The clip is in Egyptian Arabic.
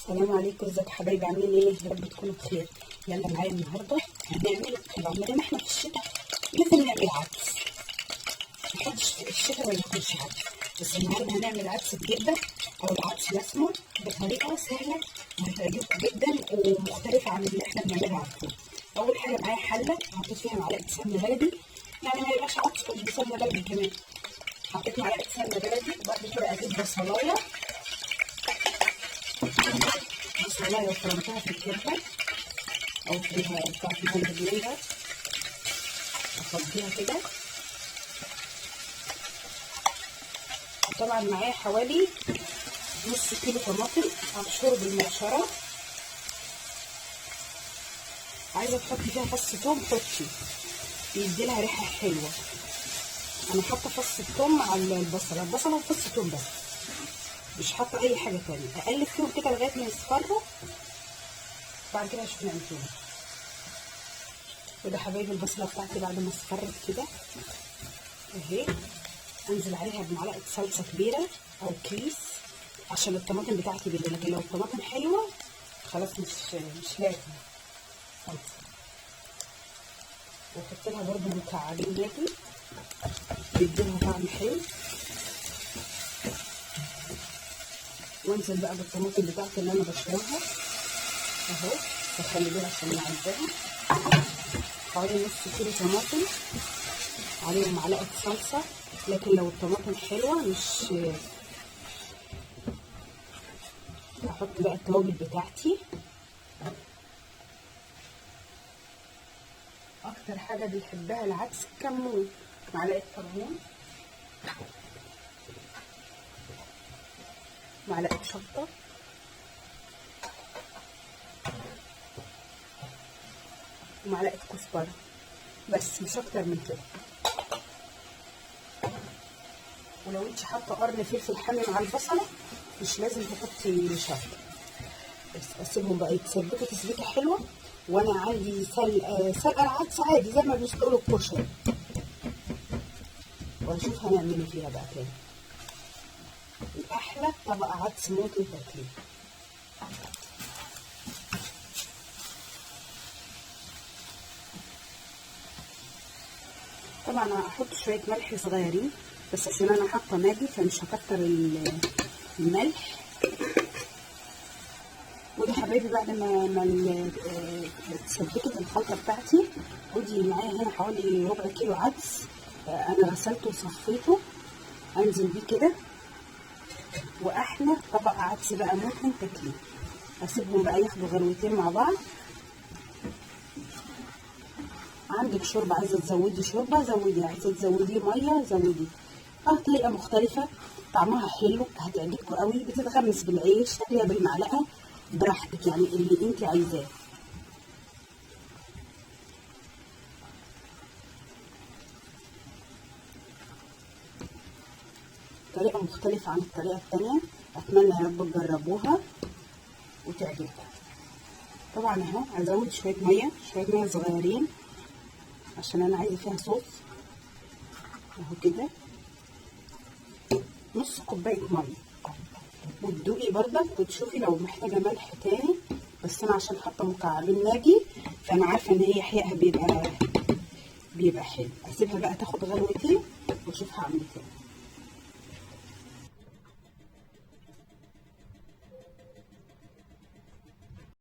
السلام عليكم، ازيكم حبايبي؟ عاملين ايه؟ يا رب تكونوا بخير. يلا معايا النهارده هنعمل عمرنا احنا في الشتاء لازم نعمل عدس، محدش في الشتاء ما بياكلش عدس، بس النهارده هنعمل عدس بجبه او العدس الاسمر بطريقة سهلة وهتعجبكم جدا ومختلفة عن اللي احنا بنعملها على طول. اول حاجة معايا حله حطيت فيها معلقه سمنه بلدي، يعني ما يبقاش عدس مش بسمنه بلدي كمان. حطيت معلقه سمنه بلدي وبعد كده اجيب بصلايه وفرمتها في الكبه او فيها بتاعت ال hand blender، افضيها كده. طبعا معايا حوالي نص كيلو طماطم ابشره بالمبشره. عايزه تحطي فيها فص توم حطي، بيدي لها ريحه حلوة. انا حاطه فص التوم مع البصله، البصله وفص توم بس، مش حاطه اي حاجة تانية. اقلب فيهم كده لغاية ما يصفروا، بعد كده اشوف نعمل فيهم. وده حبايبي البصله بتاعتي بعد ما اصفرت كده اهي، انزل عليها بمعلقه صلصه كبيرة او كيس عشان الطماطم بتاعتي بالليل، لكن لو الطماطم حلوة خلاص مش لازم صلصه. واحط لها برده مكعبين ماجي بيديلها طعم حلو. وانزل بقى بالطماطم بتاعتي اللي انا بشربها اهو، بخلي بالي عشان نعدها. حوالي نص كيلو طماطم عليهم معلقه صلصه، لكن لو الطماطم حلوة مش هحط بقى التوابل بتاعتي. اكتر حاجة بيحبها العدس الكمون، معلقه كمون، معلقه شطه، ومعلقة كزبره، بس مش اكتر من كده. ولو انت حاطه قرن فلفل حامي مع البصله مش لازم تحطي شطه، بس اسيبهم بقى يتسبكوا تسبيكه حلوة. وانا عندي سلقه العدس عادي زي ما بيسلقوا الكشري، وهنشوف هنعمل ايه فيها بقى تاني. احلى طبق عدس ممكن تاكليه. طبعا هحط شوية ملح صغيرين بس عشان انا حاطه ماجي فمش هكتر الملح. ودي حبايبي بعد ما اتسبكت الخلطة بتاعتي، ودي معايا هنا حوالي ربع كيلو عدس انا غسلته وصفيته، انزل بيه كده. واحلى طبق عدس بقى ممكن تاكليه. اسيبهم بقى ياخدوا غلوتين مع بعض. عندك شوربة عايزه تزودي شوربة زودي، عايزه تزودي مية زودي. طريقه مختلفة طعمها حلو هتعجبكم قوي. بتتغمس بالعيش، تاكليها بالمعلقه براحتك، يعني اللي انت عايزاه. طريقه مختلفة عن الطريقة الثانية، اتمنى يا رب تجربوها وتعجبكم. طبعا اهو هزود شوية مية، شوية مية صغيرين عشان انا عايزه فيها صوص اهو كده، نص كوباية مية. وتدوقي برضك وتشوفي لو محتاجه ملح تاني، بس انا عشان حاطه مكعبين ماجي فانا عارفه ان هي حقيقة بيبقى حلو. اسيبها بقى تاخد غلوتين واشوف هعمل ايه تاني.